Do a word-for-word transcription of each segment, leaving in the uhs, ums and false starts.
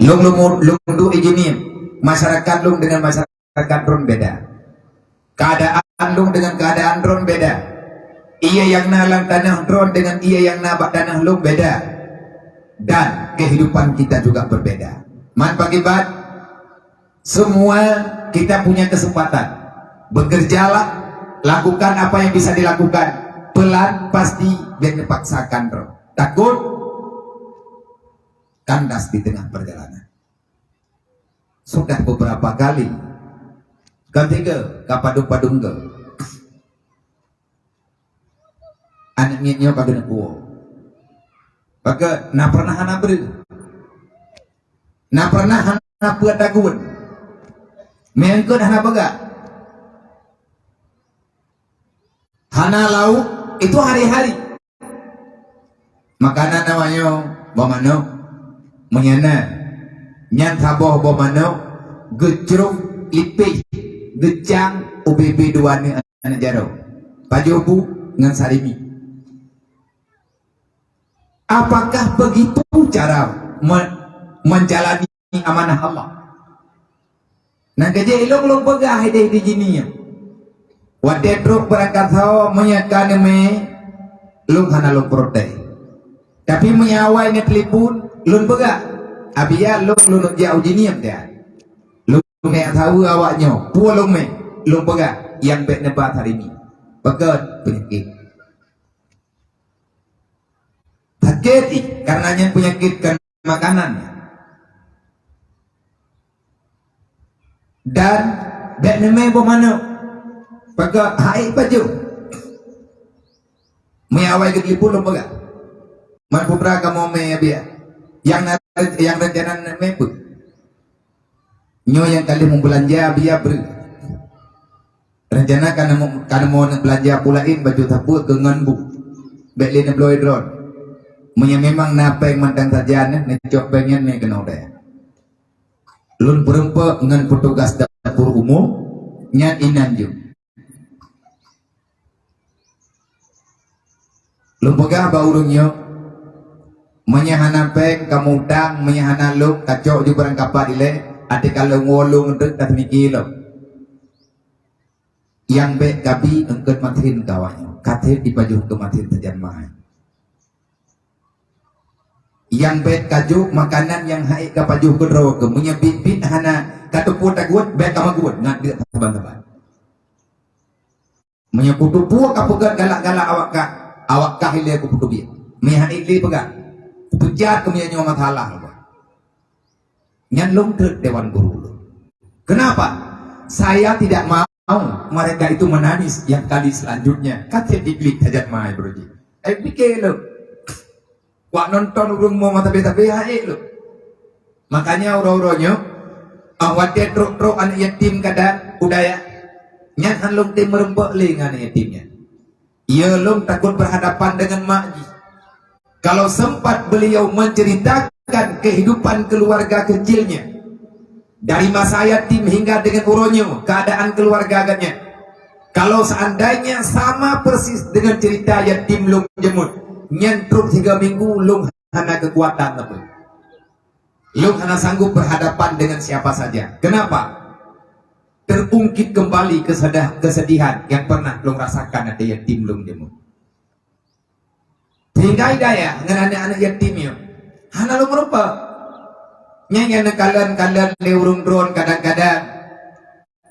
Lôn, lôn, lôn duek ijinin, masyarakat lôn dengan masyarakat droen beda. Keadaan lôn dengan keadaan droen beda. Ié nyang na lam tanoh droen dengan ié nyang na bak tanoh lôn beda. Dan kehidupan kita juga berbeda. Man pakiban, semua kita punya kesempatan. Bekerjalah, lakukan apa yang bisa dilakukan. Pelan pasti, bék neupaksakan droe. Takot kandas di tengah perjalanan. Sudah beberapa kali, kan tiga, ka padum-padum ke. Aneuk miet nyoe ka geuneuk puwoe. Baka na pernah hana breuh. Na pernah hana peue tagun. Meungkot hana peugah. Hana lauk, itu hari-hari. Makanan awaknyoe boh manok. Meunyoe na, nyan saboh boh manok geucrok lipéh, geucang ubé-bé dua aneuk, aneuk jaroe. Pajoh bu ngon sarimi. Apakah begitu cara me-, menjalani amanah Allah? Nyan keuh jih ilong lôn peugah idéh di jinie. Watée trok beurangkat sawoe, meunyoe ka neumé, lôn hana lôn protes. Tapi meunyoe awai neutelepon, lôn peugah, "Abi ya, lôn, lôn jak u jinie meudian." Lôn jak saweue awaknyoe, peue lôn mé, lôn peugah, "Nyang bék neuba sarimi." Pakon? Peunyakét. Sakét jih, karena nyan peunyakét kon makanan. Dan bék neumé boh manok. Pakon? Hai pajoh. Meunyoe awai geutelepon lôn peugah, "Man putra kamoe mé, Abi ya. Nyang na, nyang rencana neumé peue?" Nyoe nyang ka lheueh meubeulanja, Abi ya, breuh. Rencana ka neumeu-, ka neumoe neubeulanja peue laén, baju sapeue keu ngon bu. Bék lé neubloe droen. Meunyoe memang na péng mantong sajan, neucok péng nyan mé keunoe deh. Lôn peurumpok ngon petugas dapur umum, nyan inan jeuem. Lôn peugah bak ureuëng nyoe, meunyoe hana péng kamoe utang, meunyoe hana lôn kacok ju barang kapat ilée, até ka lôn woe lôn teuk ka teumiki lom. Nyang bék kabi eungkot masin keu awaknyoe, ka treb jipajoh keu masin sajan mai. Nyang bék kajok makanan nyang hai kapajoh keudroe keu, meunyoe biet-biet hana kateupeue taguet, bék kameuguet ngat deuk saban-saban. Meunyoe kuteupue kapeugét galak-galak awak kah, awak kah ilée kupeuteubiet. Meuhai lé peugah, kupeujat keumeunyoe nyoe masalah. Nyan lôn treuk dewan guru lôn. Kenapa? Saya tidak mau mereka itu menangis yang kali selanjutnya. Kata Iblis hajat mai beruji. Eh, pikir lôn. Wak nonton ureuëng mo mata beta-beta hai lôn. Makanya uroe-uroe nyoe, ah, watée trok-trok aneuk yatim kadang u dayah, nyan han lôn tem meureumpok lé ngon aneuk yatim nyan. Ia lôn takut berhadapan dengan mak jih. Kalau sempat beliau menceritakan kehidupan keluarga kecilnya, dari masa yatim hingga dengan uroe nyoe, keadaan keluarga agaknya. Kalau seandainya sama persis dengan cerita yatim lôn jeumut, nyan trok tiga minggu lôn hana kekuatan lagi. Lôn hana sanggup berhadapan dengan siapa saja. Kenapa? Terungkit kembali kesedah-, kesedihan yang pernah lôn rasakan até yatim lôn jeumut. Sehingga i dayah ngon aneuk-aneuk yatim nyoe hana lôn meureumpok. Nyang, nyang neukalon-kalon lé ureuëng droen kadang-kadang,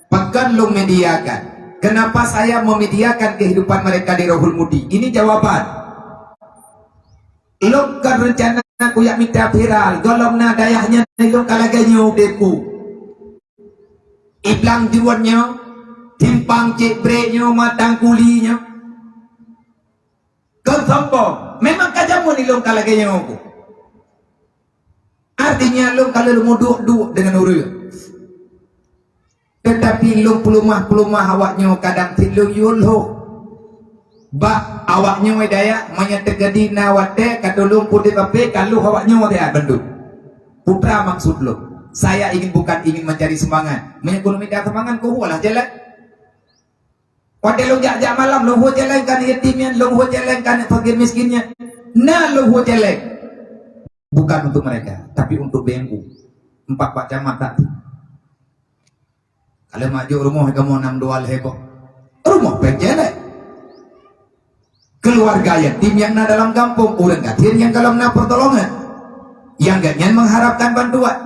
pakon lôn mediakan? Kenapa saya memediakan kehidupan mereka di Rohul Mudi? Ini jawaban. Lôn kon reuncana kujak mita viral, gohlom na dayah nyan lôn ka lagée nyoe udeb ku. Iblang jeuruon nyoe, timpang cek brek nyoe, matang kuli nyoe. Kon sombong, memang ka jameun ilôn ka lagée nyoe ku. Artinya lôn ka lheueh meuduek-duek deungon ureuëng. Tetapi lôn peulumah-peulumah awak nyoe kadang cit lôn yue lhoh. Bak awak nyoe dayah, meunyoe teukeudi na watée ka tulông pudeb apé ka lhoh awak nyoe dayah bandum. Putra maksud lôn. Saya ingin, bukan ingin mencari sumbangan. Meunyoe keuneuk mita sumbangan, keuhualah jalan. Watée lôn jak-jak malam, lôn hue jalan keu aneuk yatim nyan, lôn hue jalan keu aneuk fakir miskin nyan. Na lôn hue jalan. Bukan untuk mereka, tapi untuk B M U. empat pak camat tak. Kalau mak jok rumoh kamoe nam dua lhèe boh. Rumoh péng célék. Keluarga yatim nyang na dalam gampông, ureueng gasien nyang gohlom na peutulongan, nyang gobnyan mengharapkan bantuan.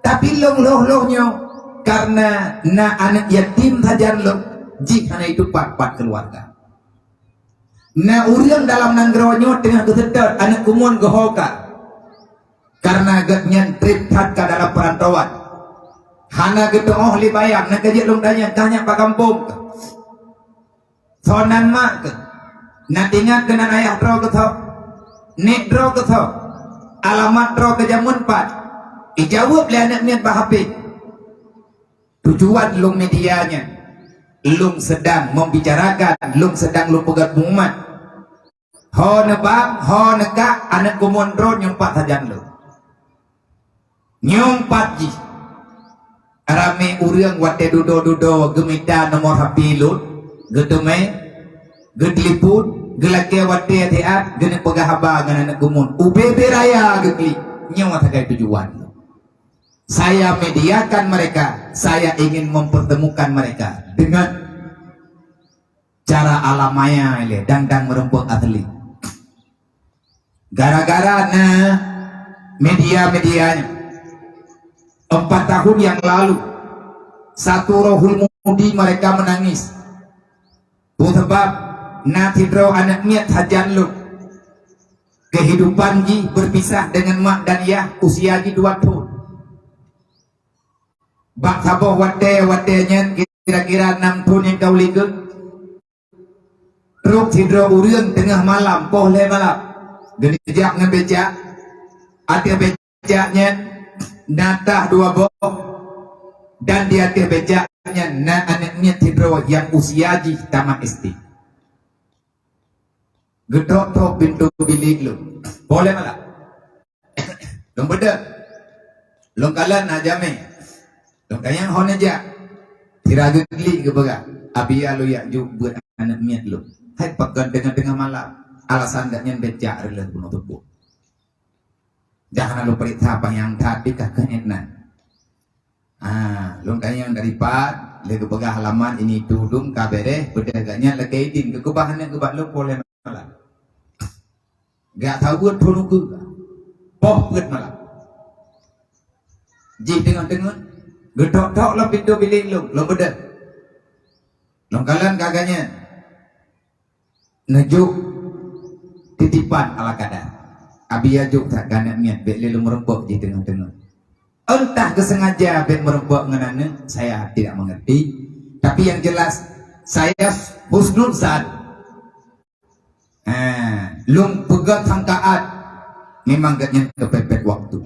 Tapi lôn lhôh-lhôh nyoe, karena na aneuk yatim sajan lôn, jih hana jiteupat pat keuluwarga. Na ureueng dalam nanggroe nyoe teungoh geuseutôt aneuk keumuen geuho ka, karena gobnyan trép that ka dalam peurantauan. Hana geutu'oh lé bayang, na ka jeuet lôn tanyong, ka nyak bak gampông. Soe nan mak keuh? Na teuingat keuh nan ayah droe keuh soe? Nèk droe keuh soe? Alamat droe keuh jameun pat? Ijaweueb lé aneuk miet bak H P. Tujuan lôn media nyan, lôn seudang membicarakan, lôn seudang lôn peugah pengumuman. Ho neubang, ho neukak, aneuk keumuen droe nyang pat sajan lôn. Nyoe pat jih, ramé ureueng watèe dudoe-dudoe geumita nomor H P lôn, geuteumé, geutelepon, geulakèe watèe siat, geuneuk peugah haba ngon aneuk keumuen. Ubé-bé raya geuklik, nyoe sagai tujuan lôn. Saya mediakan mereka, saya ingin mempertemukan mereka dengan cara alam maya ilèe, dang-dang meureumpok asli. Gara-gara na media-media nyoe, empat tahun yang lalu, satu Rohul Mudi mereka menangis. Peue sabab? Na sidroe aneuk miet sajan lôn. Kehidupan jih berpisah dengan mak dan yah, usia jih dua thon. Bak saboh watèe, watèe nyan kira-kira nam thon nyang ka u likot, trok sidroe ureueng teungoh malam, poh lhèe malam, geuneuk jak ngon becak. Ateueh becak nyan na tah dua boh, dan di ateueh becak nyan na aneuk miet sidroe nyang usia jih tamat S D. Geutok-tok pintoe bilék lôn. Poh lhèe malam. Lôn beudôh. Lôn kalon na jamèe. Lôn tanyong ho neujak. Sira geuklik geupeugah, "Abi, ya lôn jak jok beuet aneuk miet lôn." Hai pakon teungoh-teungoh malam. Alasan gobnyan becak reuloh bunoe teupot. Dah hana lôn peuriksa panyang that, di kah keuh nan. Ah, lôn tanyong dari pat, lé geupeugah alamat ini itu dum ka beres, beudôh gobnyan lakèe idin geukeubah aneuk geuh bak lôn poh lhèe malam. Geusaweue thon ukeue. Poh peuet malam. Jih teungoh-teungoh, geutok-tok lam pintoe bilék lôn, lôn beudôh. Lôn kalon ka gobnyan. Neujok titipan ala kada. Abi, ya jok that keu aneuk miet, bèk lé lôn meureumpok jih teungoh-teungoh. Entah geusengaja bèk meureumpok ngon aneuk, saya tidak mengerti. Tapi yang jelas, saya husnuzan. Ha, lôn peugah sangkaan, memang gobnyan keupepet waktu.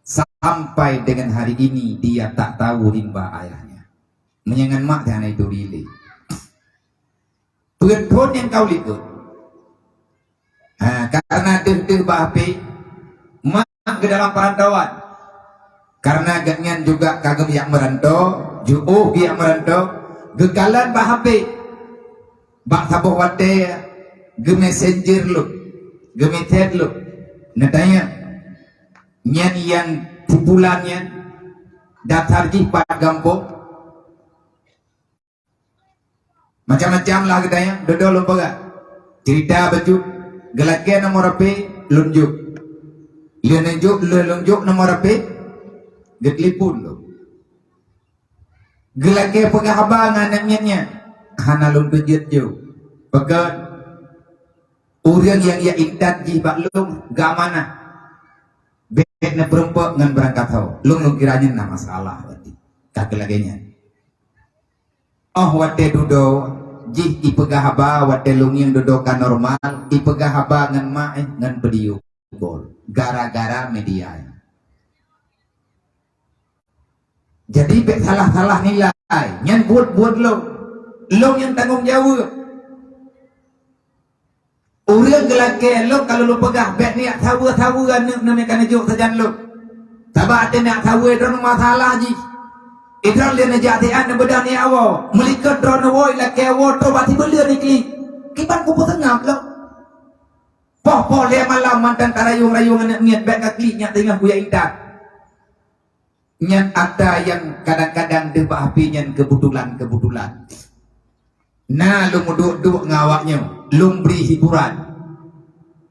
Sampai dengan hari ini dia tak tahu rimba ayahnya. Meunyoe ngon mak teuh hana jituri lé. Peuet thon nyang ka u likot. Ha, karena deuh-deuh bak H P, mak keuh dalam peurantauan. Karena gobnyan juga ka geujak meuranto, jiôh geujak meuranto, geukalon bak H P. Bak saboh watèe geumessenger lôn, geumesej lôn. Neutanyong, "Nyan nyang si pulan nyan, dasar jih pat gampông?" Macam-macam lah geutanyong, dudoe lôn peugah. Cerita bacut, geulakèe nomor H P, lôn jok. Lheuh neujok, lheuh lôn jok nomor H P, geutelepon lôn. Geulakèe peugah haba ngon aneuk miet nyan, hana lôn peujeuet jok. Pakon? Ureueng nyang jak intat jih bak lôn geuamanah. Bèk neupeureumpok ngon beurangkat ho. Lôn, lôn kira nyan na masalah berarti. Ka keu lagèe nyan. Óh watèe dudoe, jih ipeugah haba watèe lôn ngieng dudoe ka normal, ipeugah haba ngon mak, eh, ngon video call. Gara-gara media nyan. Jadi bèk salah-salah nilai. Nyan buet-buet lôn. Lôn nyang tanggong jaweueb. Ureueng geulakèe lôn ka lôn peugah bèk neujak saweue-saweue aneuk neumè ka neujok sajan lôn. Sabab até neujak saweue droeneuh masalah jih. Idroeneuh lé neujak siat neubeudôh neujak woe. Meulikot droeneuh woe ilakèe woe trok bak sibeuleu niklik. Kiban kupeuseungab lôn. Poh-poh lhèe malam mantong tarayueng-rayueng aneuk miet bèk ka klik nyak teungoh kujak intat. Nyan ata nyang kadang-kadang deuh bak H P nyan keubeutulan-keubeutulan. Na lôn meuduek-duek ngon awaknyoe, lôn bri hiburan.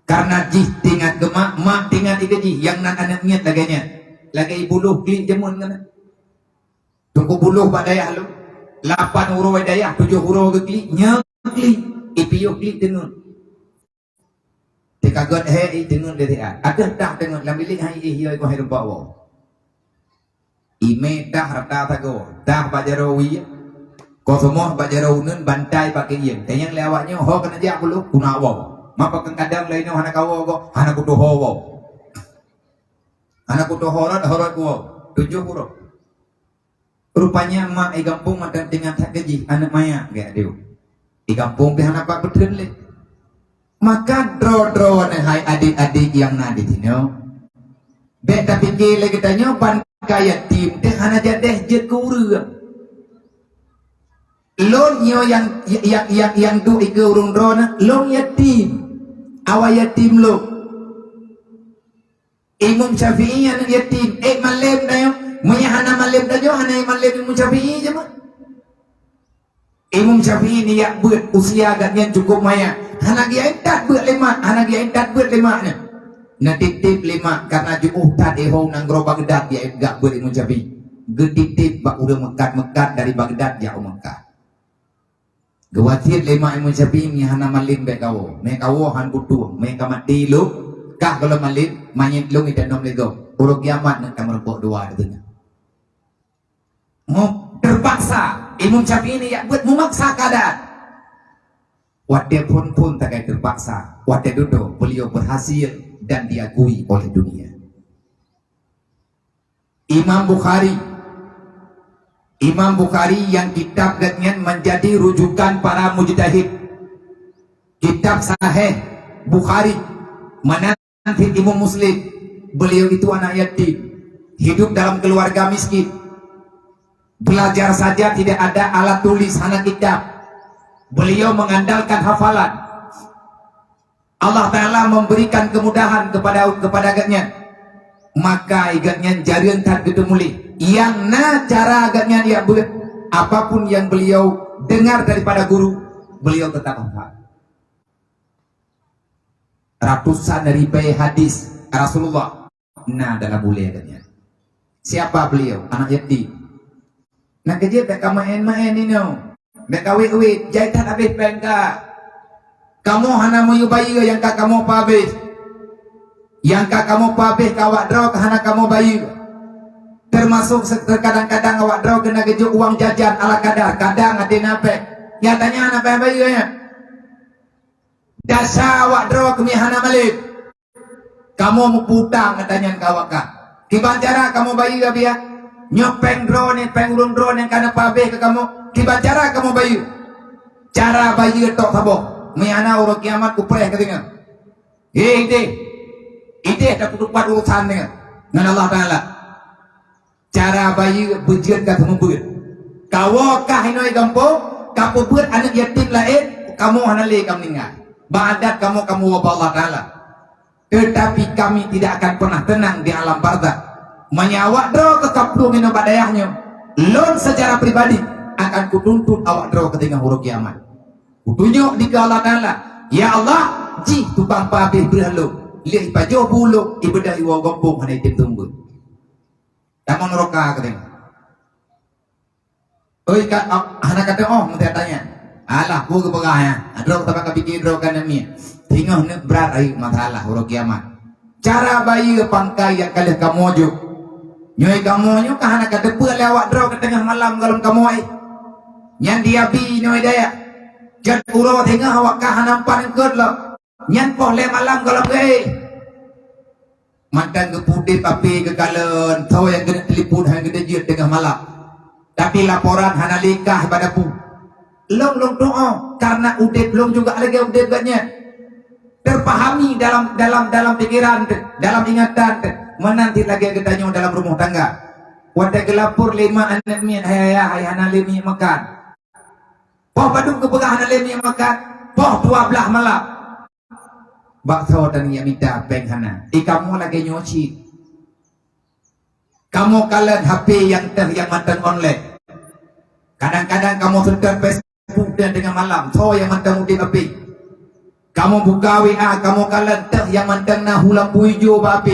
Karena jih teuingat keu mak, mak teuingat keu jih, nyang nan aneuk miet lagèe nyan. Lagèe ibulôh klik jameun nyan. Teungku bulôh bak dayah lôn, lapan uroe dayah, tujoh uroe geuklik, nyoe klik, ipiôh klik teungeut. Teuka gèt hèk i teungeut lé siat. Ateueh tah teungeut lam bilék hai éh yo ikoh hai rumpok woe. Imè tah rata sagoe, tah bak jaroe wie, koh seumoh bak jaroe uneuen, bantai bak keuieng. Tanyong lé awaknyoe, ho keuneuk jak bulôh, kuna woe. Ma pakon kadang lainoe hana kawoe goh, hana kutuho woe. Hana kutuho rot, ho rot woe. Tujoh uroe. Rupanya mak i gampông mantong teuingat that keu jih, aneuk manyak geuh adeuh. I gampông pih hana pat peutheun lé. Maka droe-droe neuhai adék-adék nyang na di sinoe, bèk tapike lé geutanyoe ban ka yatim teuh hana jadèh jeuet keu ureueng. Lôn nyoe nyang, nyang, nyang, nyang duek ikeue ureueng droeneuh, lôn yatim. Awai yatim lôn. Imam Syafi'i aneuk yatim, ék malém tanyoe. Meunyo hana malém tanyoe, hana ék malém Imam Syafi'i cit meuh. Imam Syafi'i nyan jak beuet, usia gobnyan cukup maya. Hana geujak intat beuet lé mak, hana geujak intat beuet lé mak nyan. Neutitip lé mak, karena jiôh that i ho nanggroe Baghdad jak, jak beuet Imam Syafi'i. Geutitip bak ureueng meukat-meukat dari Baghdad jak u Meukah. Geuwasiet lé mak Imam Syafi'i, "Meunyo hana malém bèk kawoe. Meunyo kawoe han kutueng, meunyo ka maté lôn, kah gohlom malém, manyét lôn itanom lé gob. Uroe kiamat neuh tameureumpok dua di teungoh." Mu-, terpaksa Imam Syafi'i nyan jak beuet, meumaksa keuadaan. Watèe phôn-phôn tagai terpaksa, watèe dudoe beliau berhasil dan diakui oleh dunia. Imam Bukhari. Imam Bukhari nyang kitab gobnyan menjadi rujukan para mujtahid. Kitab Sahih Bukhari, meunan cit Imam Muslim. Beliau itu anak yatim, hidup dalam keluarga miskin. Belajar saja tidak ada alat tulis, hana kitab. Beliau mengandalkan hafalan. Allah Ta'ala memberikan kemudahan kepada, kepada gobnyan. Maka gobnyan jareueng that geuteumeuleh. Nyang na cara gobnyan jak beuet, apapun yang beliau dengar daripada guru, beliau tetap hafal. Ratusan ribèe hadis Rasulullah na dalam ulèe gobnyan. Siapa beliau? Anak yatim. Na keujeuet bèk ka maén-maén inoe. Bèk ka wét-wét, jai that habéh péng ka. Kamoe hana meuyue bayeue nyang ka kamoe peuhabéh. Nyang ka kamoe peuhabéh keu awak droe ka hana kamoe bayeue. Teumasok se-, teukadang-kadang awak droe keuneuk geujok uang jajan ala kadar, kadang até na péng. Nyatanya hana péng bayeue nyan. Dasar awak droe keumiet hana malém. Kamoe meuputang ata nyan keu awak kah. Kiban cara kamoe bayeue, Abiya? Nyoe péng droeneuh, péng ureueng droeneuh ka neupeuhabéh keu kamoe. Kiban cara kamoe bayeue? Cara bayeue tok saboh. Meuhana uroe kiamat kupreh ka deungoe. Hé, idéh. Idéh tapeutupat urosan deungoe ngon Allah Taala. Cara bayeue beujeuet ka seumeubeuet. Kawoe kah inoe gampông, ka peubeuet aneuk yatim laén, kamoe hana lé ka meuninggai. Bak adat kamoe, kamoe woe bak Allah Taala. Teutapi kami tidak akan pernah tenang di alam barzakh. Meunyo awak droe keu ka plueng inoe bak dayah nyoe, lôn secara pribadi akan kutuntut awak droe keu teungoh uroe kiamat. Kutunyok dikeue Allah Taala, "Ya Allah, jih tukang peuhabéh breueh lôn, lheueh ipajoh bu lôn, ibeudôh iwoe gampông hana item seumeubeuet." Tamong neuraka keuh. Oi, ka, ah, hana ka teu'oh meutatanya. Alah, peue geupeugah nyan? Droe teuka ka pike droe ka namiet. Singoh neuk brat rayeuk masalah uroe kiamat. Cara bayeue pangkai nyang ka lheueh kamoe jok. Nyoe kamoe nyoe ka hana ka teupeue lé awak droe keu teungoh malam gohlom kamoe. Nyan diabi nyoe dayah. Jeuet uroe singoh awak ka hana meupat eungkot lom. Nyan poh lhèe malam gohlom geuéh. Mantong geupudeb api geukalon, soe nyang keuneuk telepon hai geuneuk jeuet teungoh malam. Tapi laporan hana lé kah bak dapu. Lôn, lôn tu'oh, karena udeb lôn juga lagèe udeb gobnyan. Terpahami dalam, dalam, dalam pikiran teuh, dalam ingatan teuh, meunan cit lagèe geutanyoe dalam rumoh tangga. Watèe geulapor lé mak aneuk miet, "Hai ayah, hai hana lé miet makan." Poh padub geupeugah hana lé miet makan? Poh dua blaih malam. Bak soe tanyoe mita péng hana. Di kamoe lagèe nyoe cit. Ka Kamoe kalon H P nyang teuh nyang mantong online. Kadang-kadang kamoe seutôt Facebook dan teungoh malam, soe nyang mantong udeb H P. Kamoe buka W A, kamoe kalon teuh nyang mantong na hu lampu ijo bak H P.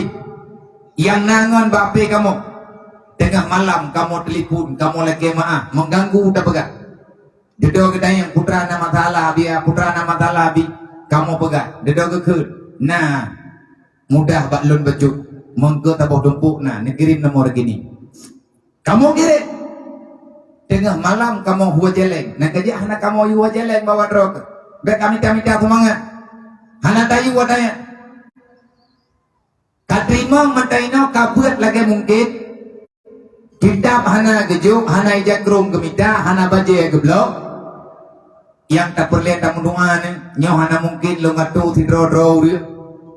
Nyang na ngon bak H P kamoe. Teungoh malam kamoe telepon, kamoe lakèe meu'ah, mengganggu tapeugah. Dudoe geutanyoe, putra na masalah, bia putra na masalah, bi kamoe peugah. Dudoe geukheun, na mudah bak lôn bacut. Meungkeu saboh tumpuk na, neukirém nomor gini. Kamoe kirém. Teungoh malam kamoe hu cèlèng. Na keujak hana kamoe yue hu cèlèng bak droe keuh. Bèk ka mita-mita seumangat. Hana tayue watèe nyan. Ka teurimong mantong inoe ka beuet lagèe mungken. Kitab hana geujok, hana ija krông geumita, hana bajèe geubloe. Nyang tapeureulèe tameudoa nyoe, nyoe hana mungken lôn atoe sidroe-droe ureueng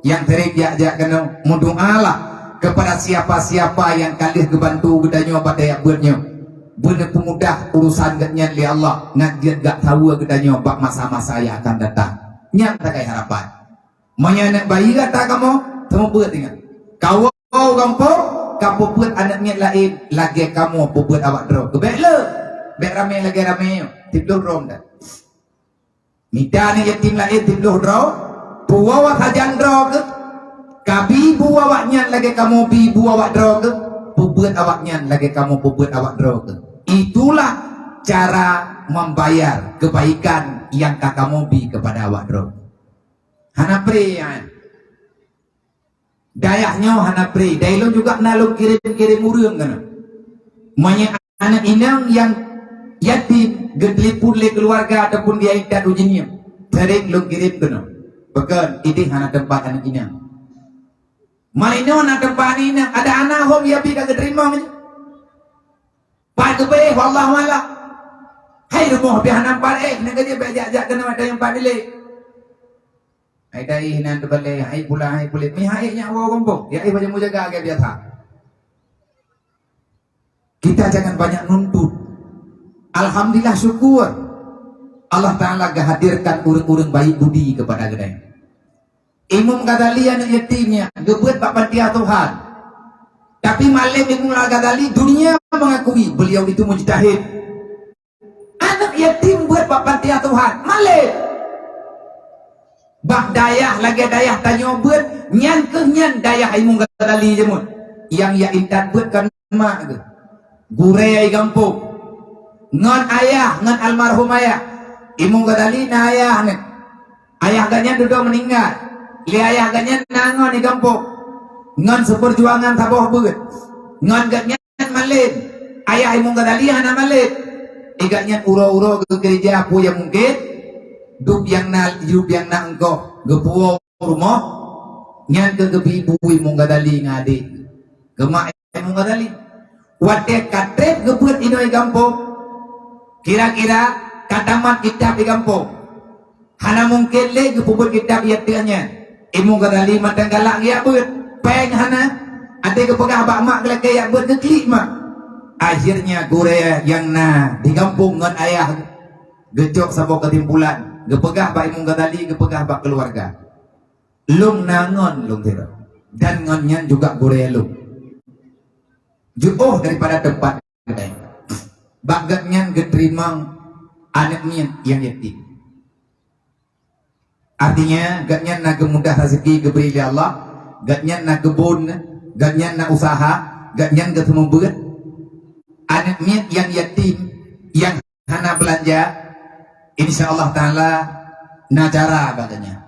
nyang sering jak-jak keunoe. Meudoalah kepada siapa-siapa nyang ka lheueh geubantu geutanyoe bak dayah beuet nyoe. Beuneupeumudah urusan geuhnyan lé Allah, ngat jeuet gak saweue geutanyoe bak masa-masa nyang akan datang. Nyan sagai harapan. Meunyoe aneuk bayi gata kamoe, seumeubeuet ingat. Kawoe gampông, ka peubeuet aneuk miet laén lagèe kamoe peubeuet awak droe. Keu bèk le, bèk ramè lagèe ramè nyoe, siploh droe meudan. Mita aneuk yatim laén siploh droe, puwoe sajan droe keuh. Ka bi bu awaknyan lagèe kamoe bi bu awak droe keuh, peubeuet awaknyan lagèe kamoe peubeuet awak droe keuh. Itulah cara membayar kebaikan nyang ka kamoe bi kepada awak droe. Hana pré, ya. Dayah nyoe hana pré. Dayah lôn juga na lôn kirém-kirém ureueng keunoe. Meunyoe aneuk inong nyang yatim geutelepon lé keuluwarga ataupun dia intat uji nyoe, sering lôn kirém keunoe. Pakon, idéh hana teumpat aneuk inong. Meunyoe na teumpat aneuk inong, ada aneuk hom ya bi ka geuteurimong nyoe. Pat geubéh, wallahu a'lam. Hai rumoh pih hana pat éh, nyan ka jeuet bèk jak-jak keunoe, ada nyang pat bilék. Hai dai nan teubalèe, hai pula, hai puléh. Meuhai nyak woe gampông, ya éh bajèe meujaga lagèe biasa. Kita jangan banyak nuntut. Alhamdulillah, syukur. Allah Ta'ala geuhadirkan ureueng-ureueng baik budi kepada geutanyoe. Imam Ghazali aneuk yatim nyan geubeuet bak panti asuhan. Tapi malém Imam Ghazali, dunia mengakui beliau itu mujtahid. Aneuk yatim beuet bak panti asuhan, malém. Bak dayah lagèe dayah tanyoe beuet, nyan keuh nyan dayah Imam Ghazali jameun. Nyang ya intat beuet kan mak geuh. Gurèe di gampông. Ngon ayah, ngon almarhum ayah. Imam Ghazali na ayah nyan. Ayah geuhnyan dudoe meuninggai. Lé ayah geuhnyan na ngon di gampông. Ngon seupeujuangan saboh beuet. Ngon geuhnyan malém. Ayah Imam Ghazali hana malém. Di geuhnyan uroe-uroe geukeureuja peue nyang mungken. Dub nyang na, dub nyang na eungkôt geupuwoe rumoh. Nyan keuh geubi bu Imam Ghazali ngon adék. Geumak Imam Ghazali. Watèe ka trép geubeuet inoe di gampông, kira-kira ka tamat kitab di gampông. Hana mungken lé geupeubeuet kitab yak teuh nyan. Imam Ghazali mantong galak geujak beuet, péng hana. Até geupeugah bak mak geulakèe yak beuet, geuklik mak. Akhirnya gurèe nyang na di gampông ngon ayah geucok saboh keusimpulan, geupeugah bak Imam Ghazali, geupeugah bak keuluwarga. Lôn na ngon lôn sidroe, dan ngon nyan juga gurèe lôn. Jiôh daripada teumpat geutanyoe. Bak geuhnyan geuteurimong aneuk miet nyang yatim. Artinya, geuhnyan na geumudah raseuki geubri lé Allah, geuhnyan na keubon, geuhnyan na useuha, geuhnyan geuseumeubeuet. Aneuk miet nyang yatim, nyang hana beulanja, insya Allah Ta'ala na cara bak geuhnyan.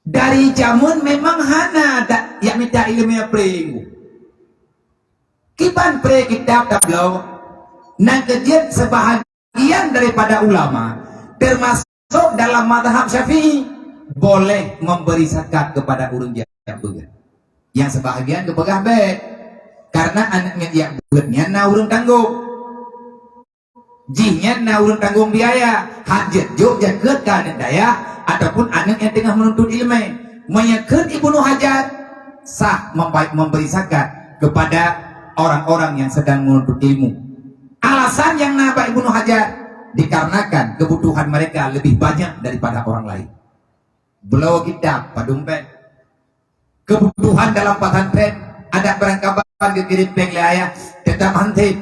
Dari jameun memang hana dak yak mita ileumèe pré. Kiban pré kitab tabloe, nyang keujeuet seubahagian daripada ulama, teumasok dalam mazhab Syafi'i, boleh memberi zakat kepada ureueng jak beuet. Nyang seubahagian geupeugah bèk, karena aneuk miet jak beuet nyan na ureueng tanggông. Jihnyan na ureueng tanggông biaya, han jeuet jok jakeuet keu aneuk dayah ataupun aneuk nyang teungoh meununtut ileumèe. Meunyoe kheun Ibnu Hajar, sah memba-, memberi zakat kepada orang-orang yang sedang menuntut ilmu. Alasan nyang na bak Ibnu Hajar, dikarenakan kebutuhan mereka lebih banyak daripada orang lain. Bloe kitab padum bèk. Kebutuhan dalam pesantren ada barang kaban geukirém péng lé ayah, teutap han sép.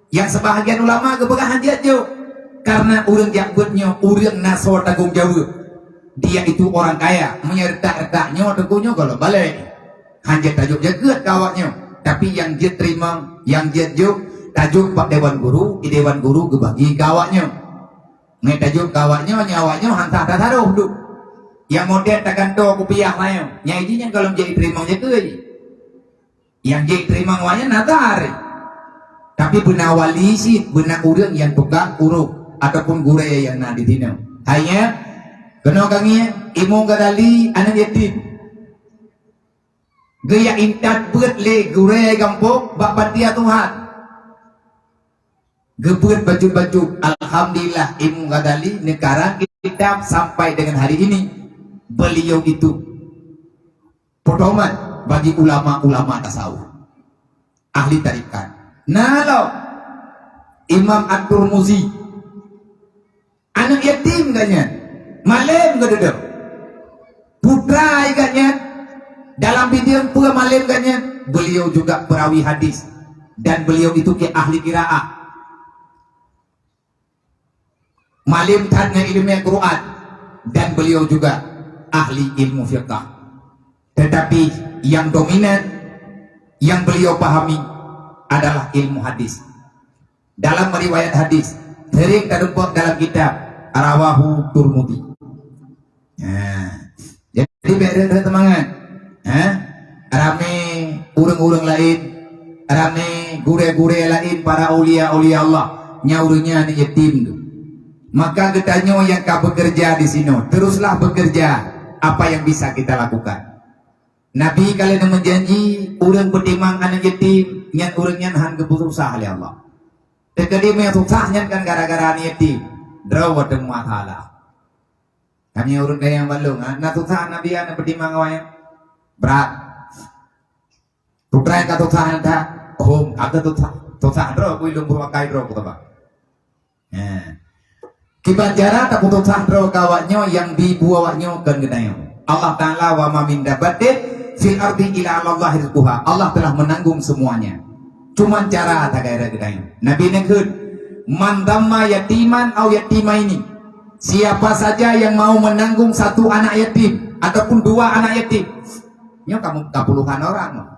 Nyang seubahagian ulama geupeugah han jeuet jok, kareuna ureuëng jak beuet nyoe ureuëng na soe tanggong jaweueb. Dia itu orang kaya, meunyoe retak-retak nyoe teungku nyoe gohlom balek. Han jeuet tajok jakeuet keu awak nyoe, tapi nyang jeuet teurimong, nyang jeuet jok, tajok bak dewan guru, di dewan guru geubagi keu awak nyoe. Ngai tajok keu awak nyoe, nyoe awak nyoe han sah tasaroh duek. Nyang modern tagantoe kupiah nyoe, nyang jih nyan gohlom jeuet teurimong jakeuet. Nyang jeuet teurimong awak nyan na that. Tapi beuna wali cit, beuna ureuëng nyang tukang uroh ataupun gurée nyang na di sinoe. Hai nyan, keunoe ka ngieng, Imum Ghazali aneuëk yatim. Geujak intat beuet lé gurée gampông bak panti asuhan. Geubeuet bacut-bacut, alhamdulillah, Imum Ghazali neukarang kitab sampai dengan hari ini. Beliau itu pedoman bagi ulama-ulama tasawuf, ahli tarekat. Na lom Imam At-Tirmizi, aneuëk yatim gobnyan, malém geuduek. Putra gobnyan, dalam bidang peue malém gobnyan, beliau juga perawi hadis dan beliau itu ke ahli qiraah. Malém that ngon ileumèe Quran dan beliau juga ahli ilmu fiqah. Tetapi yang dominan, yang beliau pahami adalah ilmu hadis. Dalam riwayat hadis, sering teutumpôk dalam kitab Rawahu Turmudi. Ha. Jadi, bèk rhot-rhot seumangat. Ha? Ramé ureuëng-ureuëng laén, ramé gurée-gurée laén, para aulia-aulia Allah. Nyan ureuëng nyan aneuëk yatim tu. Maka geutanyoe nyang ka bekerja di sinoe, teruslah bekerja apa yang bisa kita lakukan. Nabi ka lheueh meujanji, ureuëng peutimang aneuëk yatim, nyan ureuëng nyan han geupeususah lé Allah. Teukeudi meunyoe susah nyan kan gara-gara aneuëk yatim. Droe watée masalah. Kami ureuëng kaya nyang balong, ha? Na susah Nabi aneuëk peutimang awaknyan. Brat. Putra ka susah nyan that. Hom, ka susah. Susah droe, kui lôn beureuakai droe, kuteuba. Ha. Kiban cara tapeususah droe keu awaknyoe nyang dibu awaknyoe kon geutanyoe. Allah Ta'ala, "Wa ma min dabbatin fil ardi illa 'alallahi rizquha." Allah telah menanggung semuanya. Cuman cara tagaira geutanyoe. Nabi neukheun, "Man damma yatiman au yatimaini." Siapa saja yang mau menanggung satu anak yatim ataupun dua anak yatim. Nyoe kamu ka puluhan orang.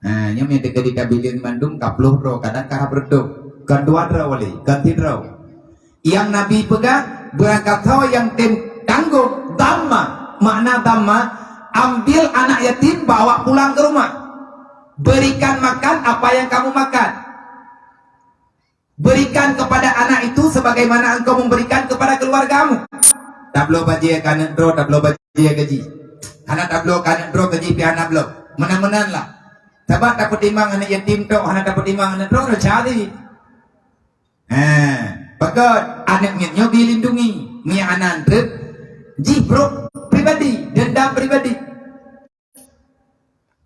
Ha, nyoe meuteukeu di kabilin mandum ka ploh droe, kadang ka hab reutôh. Kon dua droe wali, kon sidroe. Yang Nabi peugah, beurangkat soe nyang tem tanggong damma. Makna damma, ambil anak yatim, bawa pulang ke rumah. Berikan makan apa yang kamu makan. Berikan kepada anak itu sebagaimana engkau memberikan kepada keluargamu. Tabloe bajée keu aneuk droe, tabloe bajée keu jih. Hana tabloe keu aneuk droe, keu jih pih hana bloe. Meunan-meunan lah. Sabab tapeutimang aneuk yatim tok, hana tapeutimang aneuk droe, cari. Ha, pakon aneuk miet nyoe dilindungi. Miet aneuk treuk jih brok pribadi, dendam pribadi.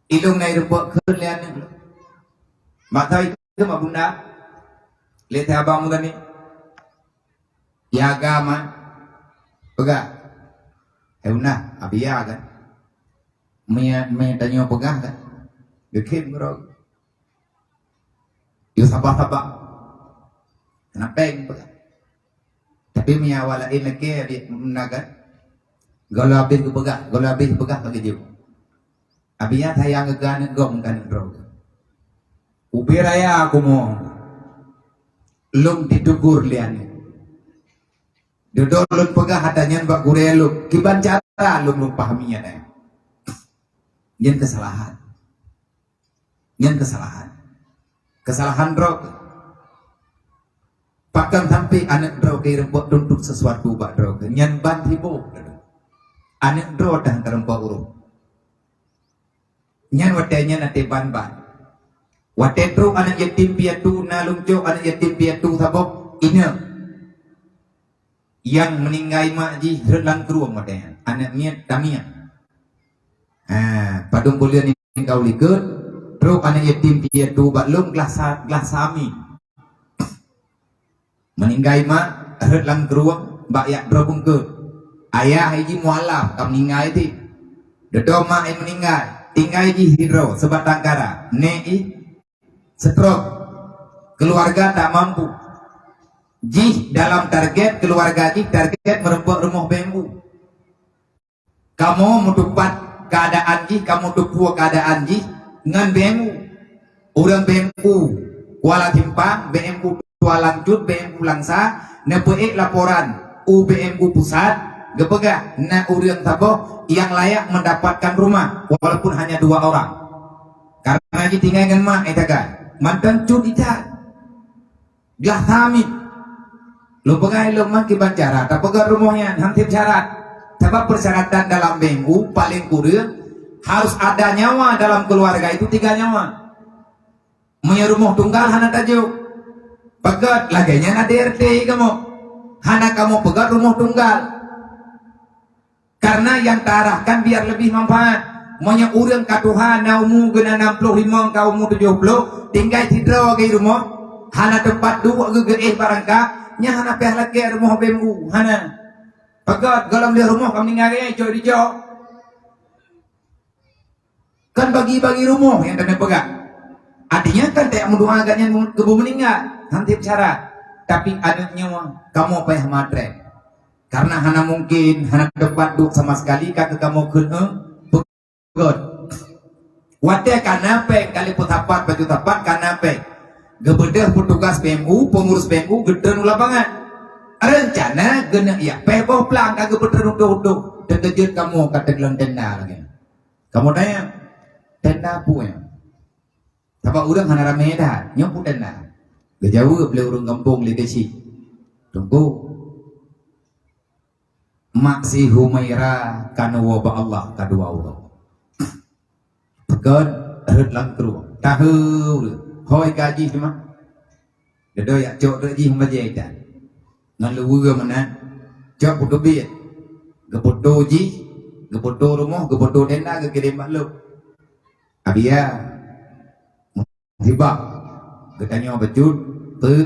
Ilong na ireubok kheun lé aneuk lôn. Mak thai keu mak bunda. Lé thai abang muda ni. Ya agama. Peugah. Hai bunda, abiya kan. Mie, mie tanyoe peugah kan. Geukhem keudroe. Yue saba-saba. Hana péng peugah. Tapi meunyo awak laén lakée, na kan? Gohlom habéh geupeugah, gohlom habéh peugah lagée jeuet. Abi nyan sayang keu aneuk gob, keu aneuk droe. Ubé raya kumoe, lôn ditegur lé aneuk. Dudoe lôn peugah ata nyan bak gurée lôn, kiban cara lôn, lôn pahami nyan. Nyan keusalahan. Nyan keusalahan. Keusalahan droe. Pakon sampoe aneuk droe keu ireubok tuntut sesuatu bak droe. Nyan ban sibôh. Aneuk droe dah teureubok ureueng. Nyan watée nyan até ban-ban. Watée trok aneuk yatim piatu, na lôn cok aneuk yatim piatu saboh inong. Nyang meuninggai mak jih rhot lam krueng watée nyan. Aneuk miet tamiet. Ha, padum buleuen ninggai likot, trok aneuk yatim piatu bak lôn glah sa-, glah sami. Meuninggai mak, rhot lam krueng, bak jak droe beungkot. Ayah jih mualaf ka meuninggai teuh. Dudoe mak nyang meuninggai, tinggai jih sidroe, sebatang kara. Nek ih, stroke. Keluarga tak mampu. Jih dalam target keluarga jih, target meureumpok rumoh B M U. Kamoe meutupat keuadaan jih, kamoe tupue keuadaan jih ngon B M U. Ureuëng B M U Kuala Simpang, B M U Tualang Cut, B M U Langsa, neupeuék laporan u B M U pusat, geupeugah na ureuëng saboh nyang layak mendapatkan rumah, walaupun hanya dua orang. Karena jitinggai ngon mak, eh, tagai. Mantong cut itat. Glah samit. Lôn peugah lôn meukiban cara tapeugah rumoh nyan, han sép syarat. Sabab persyaratan dalam B M U paling kureueng harus ada nyawa dalam keluarga itu tiga nyawa. Meunyoe rumoh tunggal hana tajok. Peugét lagée nyan A D R T kamoe. Hana kamoe peugét rumoh tunggal. Karena nyang taarahkan biar lebih manfaat. Meunyoe ureuëng ka tuha na umu geuna nam ploh limong ka umu tujoh ploh, tinggai sidroe lagée rumoh, hana teumpat duek geugeue barangka, nyan hana payah lakée rumoh B M U, hana. Peugét gohlom lheueh rumoh ka meuninggai, cok dijok. Kan bagi-bagi rumoh nyang keuneuk peugah. Artinya kan tajak meudoa gobnyan keubu meuninggai, han sép syarat. Tapi aneuëk nyoe kamoe payah matre. Karena hana mungkin, hana teumpat duek sama sekali ka keu kamoe kheun, eh, peugét. Watée ka na péng, kali peusapat, baju sapat ka na péng. Geubeudôh petugas B M U, pengurus B M U geutreun u lapangan. Rencana geuneuk jak péh boh plang ka geupeutreun utoh-utoh. Teukeujot kamoe ka teugleueng tenda lagée. Kamoe tanyong, "Tenda peue nyan?" Sabab ureuëng hana ramé that, "Nyoe peue tenda?" Geujaweueb lé ureuëng gampông lé Geuchik, "Teungku, mak si Humaira ka neuwoe bak Allah ka dua uroe." Peugét rhot lam krueng, tahe ureuëng, "Hôi ka jih teuma." Dudoe jak cok rot jih meujai that. Ngon luweue meunan, cok peuteubiet. Geupeutoe jih, geupeutoe rumoh, geupeutoe tenda, geukirém bak lôn. "Abiya, musibah, geutanyoe bacut, peue,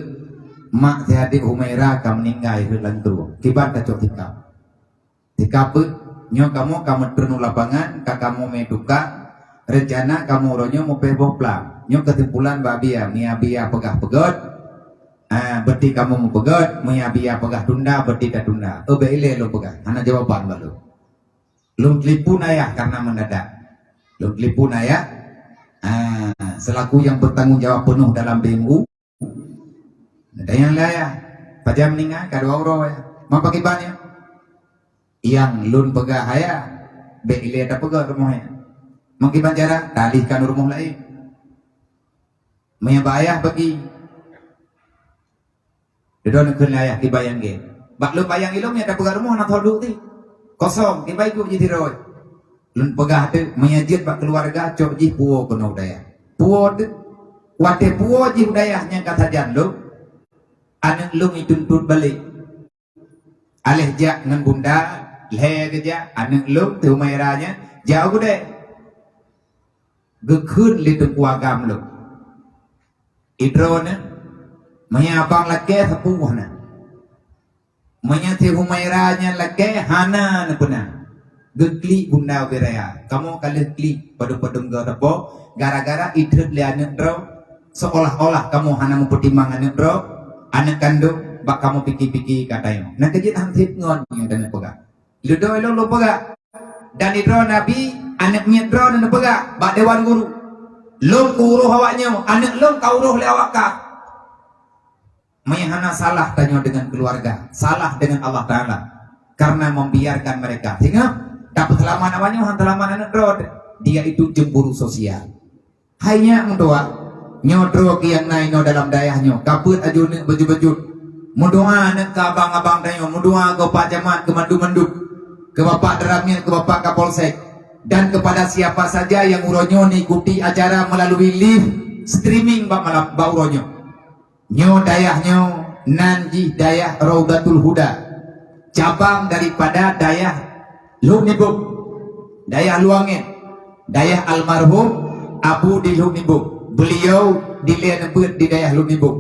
mak si Adik Humaira ka meuninggai rhot lam krueng. Kiban tacok sikap?" Sikap beuet, nyoe kamoe ka meutreun u lapangan, ka kamoe mé tukang, reuncana kamoe uroe nyoe meupéh boh plang. Nyoe keusimpulan bak Abiya, meunyo Abiya peugah peugét, ah, beurati kamoe meupeugét, meunyo Abiya peugah tunda, beurati tatunda. Oh, bék ilée lôn peugah, hana jawaban bak lôn. Lôn telepon ayah karena mendadak. Lôn telepon ayah, ah, selaku yang bertanggung jawab penuh dalam B M U, Tanyong lé ayah, "Pajan meuninggai?" "Ka dua uroe, Ayah." "Man pakriban nyan?" "Nyang lôn peugah ayah, bék ilée tapeugét rumoh nyan. Man kiban cara, talihkan rumoh laén. Meunyo bak ayah bagi." Dudoe neukheun lé ayah kiban nyang gét. "Bak lôn bayang ilôn nyang tapeugét rumoh hana teuduek teuh. Kosong, kiban igoe jih sidroe." Lôn peugah teuk, meunyo jeuet bak keuluwarga, cok jih puwoe keunoe u dayah. Puwoe teuk, watée puwoe jih u dayah nyang ka sajan lôn, aneuëk lôn ituntot balek. Aléh jak ngon bunda, lhée geujak, aneuëk lôn, si Humaira nyan, jak u keudée. Geukheun lé teungku agam lôn, "Idroeneuh, meunyo abang lakée sapeue na. Meunyo si Humaira nyan lakée hana neupeuna." Geuklik bunda ubé raya. Kamoe ka lheueh klik padum-padum goe sapo gara-gara itheut lé aneuëk droe, seolah-olah kamoe hana meupeutimang aneuëk droe, aneuëk kandong, bak kamoe pike-pike ka tanyoe. Na keujeuet han sép ngon nyang tanyoe peugah. Dudoe lôn lôn peugah. Dan idroe Nabi, aneuëk miet droe neupeugah bak dewan guru, "Lôn kuuroh awaknyoe, aneuëk lôn ka uroh lé awak kah." Meunyo hana salah tanyoe deungon keuluwarga, salah deungon Allah Taala. Karena membiarkan mereka. Sehingga tapeuseulamat awaknyoe han seulamat aneuëk droe, dia itu cemburu sosial. Hai nyak meutuah, nyoe droe keuh nyang na inoe dalam dayah nyoe, ka beuet ajoe neuëk beujeuet-beujeuet. Meudoa neuëk keu abang-abang tanyoe, meudoa keu Pak Camat, keu mandum-mandum, keu Bapak Danramil, keu Bapak Kapolsek, dan kepada siapa saja yang uroe nyoe mengikuti acara melalui live streaming bak malam, bak uroe nyoe. Nyoe dayah nyoe nan jih dayah Raudatul Huda, cabang daripada dayah Lhok Nibok, dayah Luwangen, dayah almarhum Abu di Lhok Nibok. Beliau dilée neubeuet di dayah Lhok Nibok.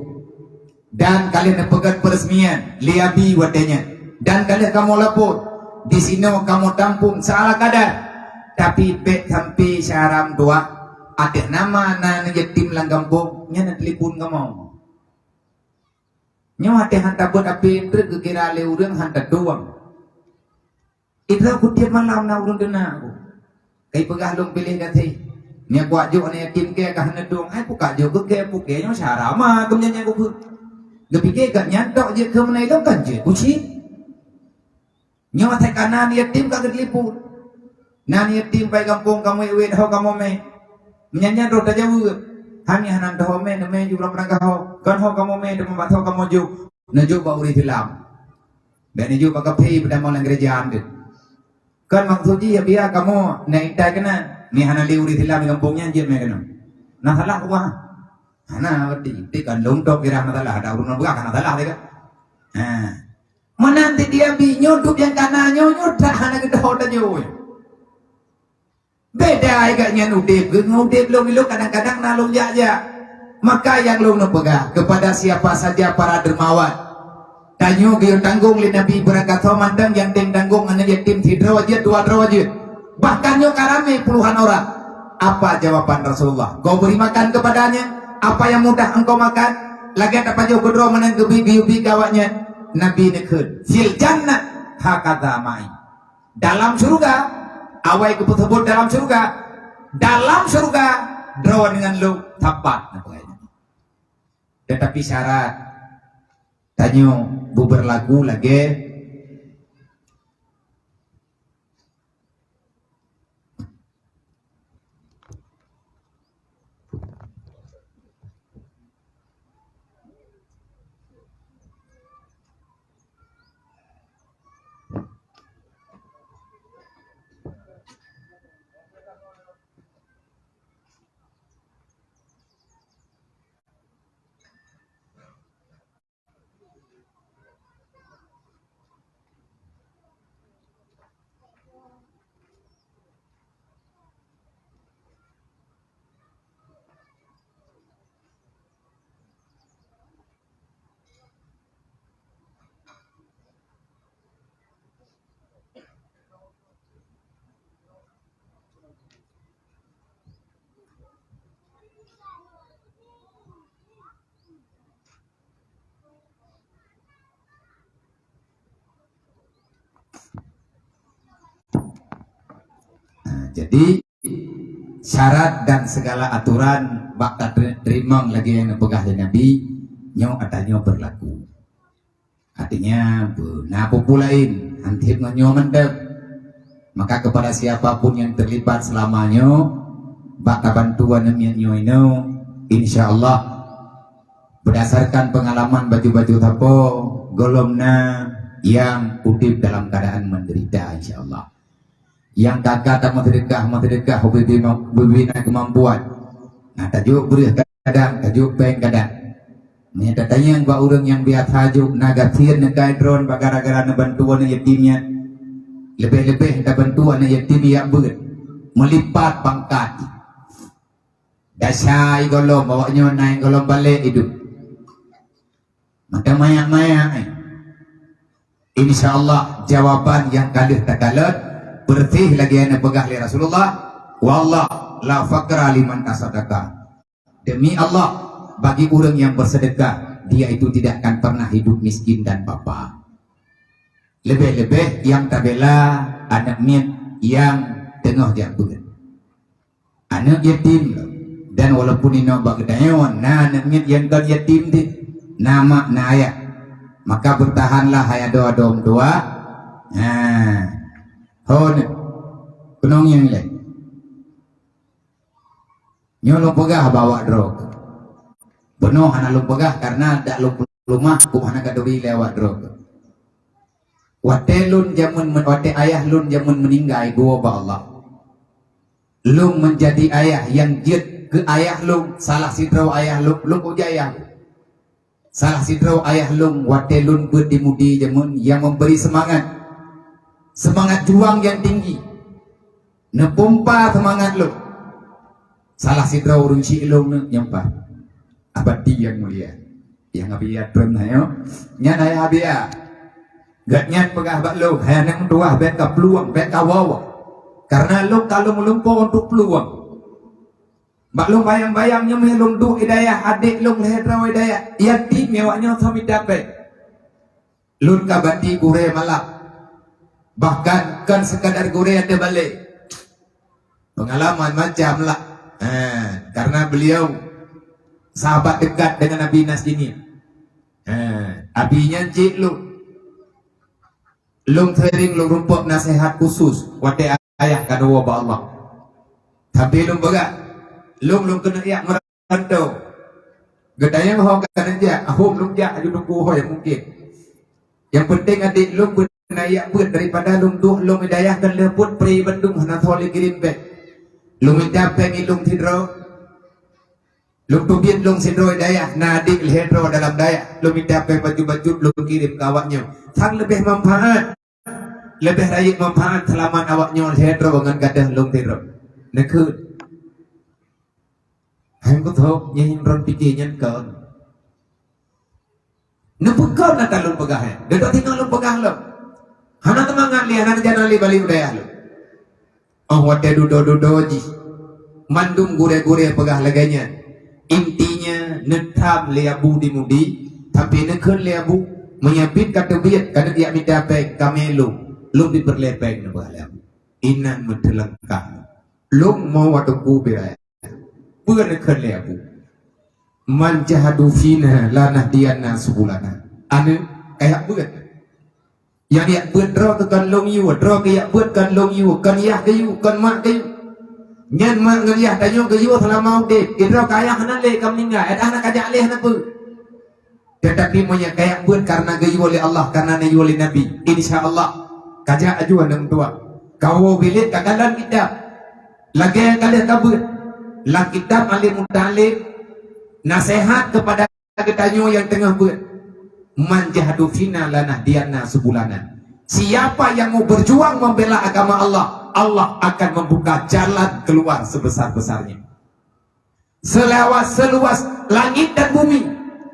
Dan ka lheueh neupeugét peureusmian lé Abi watée nyan. Dan ka lheueh kamoe lapor, disinoe kamoe tampông seala kadar. Tapi bèk sampai syara meutuah, ateueh nama na aneuk yatim lam gampông, nyan na telepon kamoe. Nyoe watèe han tabeuet api treuk geukira lé ureueng han tatueng. Idroe kutiep malam na ureueng deuna aku. Kai peugah lôn piléh gaséh. Nyoe kuat jok aneuk yatim kèe ka hana tueng. Ai kukak jok keu kèe pukèe nyoe syara ma keu meunyan nyang kupeue. Geupike gobnyan tok jeuet keu meunan ilôn kan jeuet kucit. Nyoe watèe ka na aneuk yatim ka geutelepon. Na aneuk yatim pai gampông kamoe wét ho kamoe mè. Meunyan nyan roh tajaweueb. Hami hana teuho mè, neumè ju lam rangkaho. Kon ho kamoe mè, teuma bak ho kamoe jok. Neujok bak ureueng Islam. Bèk neujok bak kafé peutamong lam gereja andeuet. Kon maksud jih ya biar kamoe na intai keunan. Mè hana lé ureueng Islam di gampông nyan jeuet mè keunan. Na salah peue? Hana berarti. Ti kan lôn tok kira hana salah. Ada ureueng peugah hana salah teuka. Ha. Meunan ti dia bi nyoe duek nyang kana nyoe, nyoe that hana geudoh tanyoe. Beda ai gak nyan udép, ngon udép lôn ilôn kadang-kadang na lôn jak-jak. Maka nyang lôn neupeugah kepada siapa saja para dermawan, tanyoe geuyue tanggong lé Nabi beurangkat soe mantong nyang deng tanggong aneuk yatim sidroe jeuet, dua droe jeuet. Bahkan nyoe ka ramé puluhan orang. Apa jawaban Rasulullah? Kau beri makan kepadanya apa yang mudah engkau makan. Lagèe tapajoh keudroe meunan geubi-bi keu awaknyan. Nabi neukheun, "Fil jannah hakadha ma'i." Dalam syurga, awai geupeuseubut dalam syurga, dalam syurga droe deungon lôn sapat. Tetapi syarat tanyoe beubeurlaku lagèe Nah, jadi syarat dan segala aturan bak tateurimong lagèe nyang neupeugah lé Nabi, nyoe ata nyoe beurlaku. Artinya, beu-, na peue-peue laén, han tiep ngon nyoe mantong. Maka kepada siapa pun yang terlibat selama nyoe, bak tabantu aneuk miet nyoe inoe, insya Allah, berdasarkan pengalaman baju-baju sapo, gohlom na nyang udép dalam keadaan menderita, insya Allah. Nyang ka-ka tameuseudekah, meuseudekah ubé-bé ma-, ubé-bé na keumampuan. Na tajok breueh kadang, tajok péng kadang. Meunyoe tatanyong bak ureueng nyang biasa jok na gasien neukai droen bak gara-gara neubantu aneuk yatim nyan. Leubeh-leubeh tabantu aneuk yatim jak beuet, meulipat pangkat. Dasai gohlom, awaknyoe na nyang gohlom balek idup. Maka manyak-manyak, eh. Insya Allah, jawaban nyang ka lheueh takalon beureuséh lagèe nyang neupeugah lé Rasulullah, "Wallah la faqra liman tasaddaqa." Demi Allah, bagi ureueng nyang bersedekah, dia itu tidak akan pernah hidup miskin dan papa. Leubeh-leubeh nyang tabela aneuk miet nyang teungoh jak beuet. Aneuk yatim lom. Dan walaupun inoe bak geutanyoe na aneuk miet nyang kon yatim deh, na mak na ayah, maka beutahanlah hai adoe-adoe meutuwah. Ha. Ho neuh. Keunong nyang lé. Nyoe lôn peugah bak awak droe. Bunoe hana lôn peugah karena dak lôn peulumah, kok hana ka turi lé awak droe. Watèe lôn jameun, watèe ayah lôn jameun meuninggai, geuwoe bak Allah. Lôn meunjadi ayah nyang jeuet keu ayah lôn, salah sidroe ayah lôn, lôn kok jeuet ayah lôn. Salah sidroe ayah lôn watèe lôn beuet di mudi jameun nyang memberi seumangat. Seumangat juang nyang tinggi. Neupompa seumangat lôn. Salah sidroe ureueng syik lôn nyoe, nyoe pat. Abati nyang mulia. Nyang Abia trön nyoe. Nyan ayah Abia. Gobnyan peugah bak lôn, "Hai aneuk meutuwah, bèk kaplueng, bèk kawoe. Karena lôn ka lôn meulumpoe untuk peuluwang. Bak lôn bayang-bayang nyoe meuh lôn duek i dayah, adék lôn lhèe droe i dayah, yatim, awak nyoe tho mita péng. Lôn ka bati gurèe malam. Bahkan kon sekadar gurèe, ada balek. Pengalaman macam lah. Ha, karena beliau sahabat dekat dengan Abi Nasjinin. Ha, Abi nyan cit lôn. Lôn sering lôn rumpok nasihat khusus watèe ayah ka neuwoe bak Allah. Tapi lôn peugah, lôn, lôn keuneuk jak meurantau. Geutanyong ho ka neujak, ahom lôn jak aju teungku ho nyang mungkin. Nyang penting adék lôn beuna jak beuet daripada lôn duek lôn i dayah kan lheueh peuet pri bandum hana tho lé kirém bèk. Lôn mita péng i lôn sidroe. Lôn teubiet lôn sidroe dayah, na adék lhèe droe dalam dayah. Lôn mita péng bacut-bacut lôn kirém keu awak nyoe. Sang leubeh manfaat. Leubeh rayeuk manfaat seulamat awak nyoe lhèe droe ngon gadôh lôn sidroe. Neukheun. Hai beutôi, nyan imron pike nyan kon. Neupeukon ata lôn peugah nyan. Deungoe singoh lôn peugah lom. Hana teumangat lé, hana neujalan lé balik u dayah lôn. Óh watèe dudoe-dudoe jih, mandum gurèe-gurèe peugah lagèe nyan. Intinya, neutham lé Abu di Mudi, tapi neukheun lé Abu, meunyo bit ka teubiet, ka neujak mita péng, ka mè lôn, lôn pih peureulèe péng, neupeugah lé Abu. Inan meuteulangkah. Lôn mo watèe ku bira. Peue neukheun lé Abu? "Man jahadu fina lanahdiyannahum subulana." Aneuk ka jak beuet. Nyang jak beuet droe keuh kon lôn yue, droe keuh jak beuet kon lôn yue, kon yah geuyue, kon mak geuyue. Nyan mak ngon yah tanyoe geuyue seulama udép. Di droe keuh ayah hana lé ka meuninggai, adak hana ka jak lé hana peue. Teutapi meunyo ka jak beuet kareuna geuyue lé Allah, kareuna neuyue lé Nabi, insya Allah ka jak aju aneuk meutuah. Ka woe bilék ka kalon kitab. Lagèe ka lheueh ka beuet. Lam kitab alim muta'allim naseuhat keupada geutanyoe nyang teungoh beuet, "Man jahadu fina lanahdiyannahum subulana." Siapa yang mau berjuang membela agama Allah, Allah akan membuka jalan keluar sebesar-besarnya. Seluas-seluas langit dan bumi,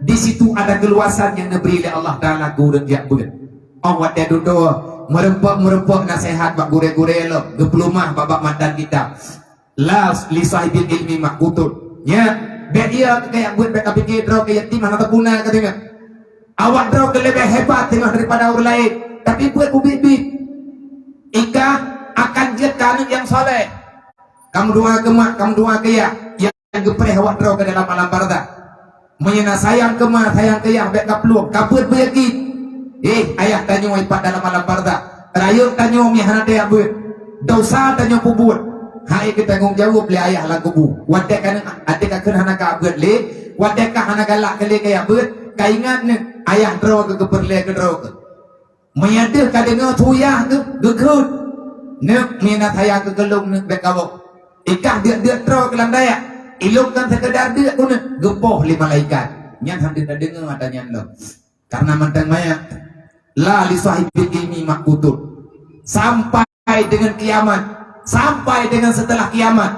di situ ada keluasan yang diberi oleh Allah Taala keu ureueng jak beuet. Óh watèe dudoe meureumpok-meureumpok naseuhat bak gurèe-gurèe lom, geupeuleumah bak-bak matan kitab. "La li sahibil ilmi maqutun." Nyan, bèk iya keu jak beuet, bèk ka pike droe keuh yatim hana teupuna ka deungö. Awak droe keuh leubeh hebat teungoh daripada ureueng laén, tapi beuet bubit-bit. Ikah akan jeuet keu aneuk nyang saleh. Ka meudoa keu mak, ka meudoa keu yah, nyang geupreh awak droe keuh dalam alam barzakh. Meunyo na sayang keu ma, sayang keu yah, bèk ka plueng, ka beuet beuyakin. Eh, ayah tanyoe ipat dalam alam barzakh. Rayeuk tanyoe meuhana tajak beuet. Dosa tanyoe peubuet. Hai geutanggong jaweueb lé ayah lam kubu. Watèe ka neuk, até ka kheun hana ka beuet lé, watèe ka hana galak keu lé kajak beuet, ka ingat neuk ayah droe keuh geupeureulèe keu droe keuh. Meunyo deuh ka deungö su yah keuh, geukheun. Neuk, meunyo na sayang keu lôn neuk bèk kawoe. Ikah deuk-deuk droe keuh lam dayah. Ilôn kan seukeudar deuk keuh neuk, geupoh lé malaikat. Nyan han deuh tadeungö ata nyan lom. Karena mantong manyak. La li sahibil ilmi maqutun. Sampai dengan kiamat, sampai dengan setelah kiamat,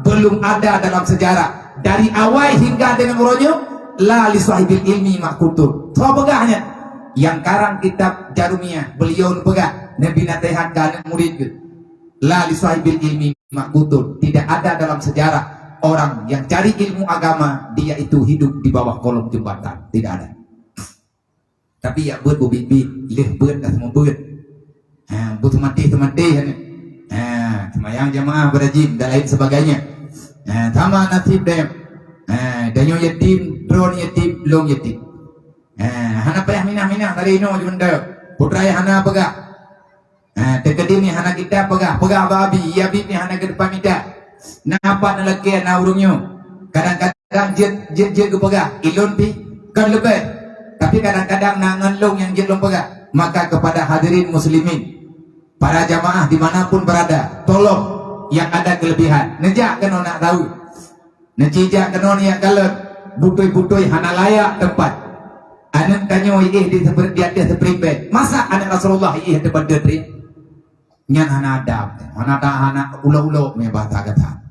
belum ada dalam sejarah dari awai hingga dengan uroe nyoe, la li sahibil ilmi maqutun. Soe peugah nyan? Nyang karang kitab Jarumiyah, beliau peugah, neubri naseuhat keu aneuk murid geuh. La li sahibil ilmi maqutun. Tidak ada dalam sejarah orang yang cari ilmu agama, dia itu hidup di bawah kolong jembatan. Tidak ada. Tapi jak beuet bubit-bit, lheueh beuet ka seumeubeuet. Ha, beuseumatéh-seumatéh aneuk. Ha, seumayang jamaah beurajin dan lain sebagainya. Ha, sama nasib dayah. Ha, tanyoe yatim, droeneuh yatim, lôn yatim. Ha, hana payah minah-minah dari inoe jeuet mantong. Putra hana peugah. Ha, teukeudi mi hana kitab peugah, peugah bak abi, ya abi mi hana keudeupan mita. Na pat neulakèe na ureueng nyoe. Kadang-kadang jeuet, jeuet, jeuet geupeugah, ilôn pih kon leubeh. Tapi kadang-kadang na ngon lôn nyang jeuet lôn peugah. Maka kepada hadirin muslimin, para jamaah di mana pun berada, tolong yang ada kelebihan, neujak keunoe nak tahu. Neuci jak keunoe neujak kalon, butôi-butôi hana layak teumpat. Aneuk tanyoe iéh di seper-, di ateueh spring bed. Masa aneuk Rasulullah iéh ateueh banda trien? Nyan hana adab, hana ta-, hana ulok-ulok meunan bahasa gata.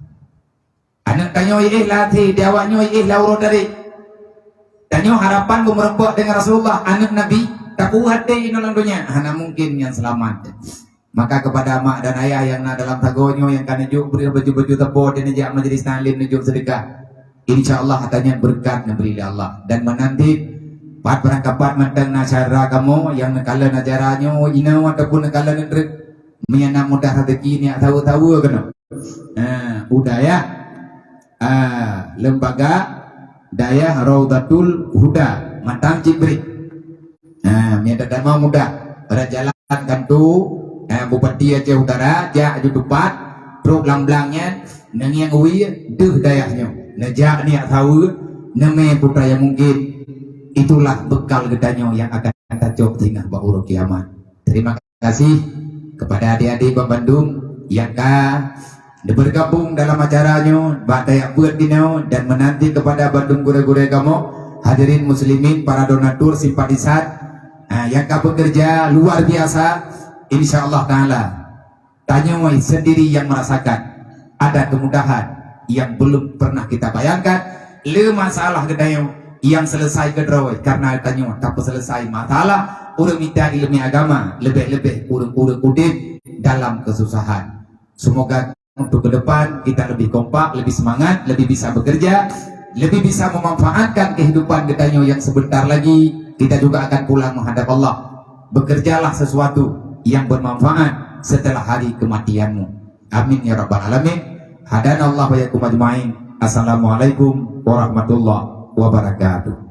Aneuk tanyoe iéh lam até, di awak nyoe iéh lam uroe tarék. Tanyoe harapan beumeurumpok deungon Rasulullah, aneuk Nabi, tapi até inoe lam donya, hana mungkin nyan seulamat. Maka kepada mak dan ayah yang na dalam sagoe nyoe nyang ka neujok breueh baju-baju teupot dan neujak majlis taklim neujok seudeukah. Insya Allah, hata nyan beureukat neubri lé Allah. Dan meunanti pat barangkapat mantong na syedara kamoe nyang neukalon acara nyoe inoe ataupun neukalon neutreuk. Meunyo na mudah raseuki, neujak saweue-saweue keunoe. Ha, u dayah, ha, lembaga dayah Raudhatul Huda, mantong cit bri. Ha, meunyo tatamong mudah, bak jalan kanto, ha, Bupati Aceh Utara, jak aju teupat, trok lam blang nyan, neungieng wie, deuh dayah nyoe. Neujak neujak saweue, neumè peue nyang mungken. Itulah bekal geutanyoe nyang akan tacok singoh bak uroe kiamat. Terima kasih kepada adik-adik bandum nyang ka bergabung dalam acara nyoe, bak tajak beuet inoe, dan meunanti kepada bandum gurèe-gurèe kamoe, hadirin muslimin, para donatur, simpatisan, ha, nyang ka bekerja luar biasa. Insya Allah Ta'ala, tanyoe sendiri yang merasakan ada kemudahan yang belum pernah kita bayangkan. Le masalah geutanyoe nyang selesai keudroe, karena tanyoe tapeuselesai masalah ureueng mita ileumèe agama, leubeh-leubeh ureueng-ureueng udép dalam kesusahan. Semoga untuk ke depan kita lebih kompak, lebih semangat, lebih bisa bekerja, lebih bisa memanfaatkan kehidupan geutanyoe yang sebentar lagi kita juga akan pulang menghadap Allah. Bekerjalah sesuatu yang bermanfaat setelah hari kematianmu. Amin ya rabbal alamin. Hadanallahu wa iyyakum ajmain. Assalamualaikum warahmatullahi wabarakatuh.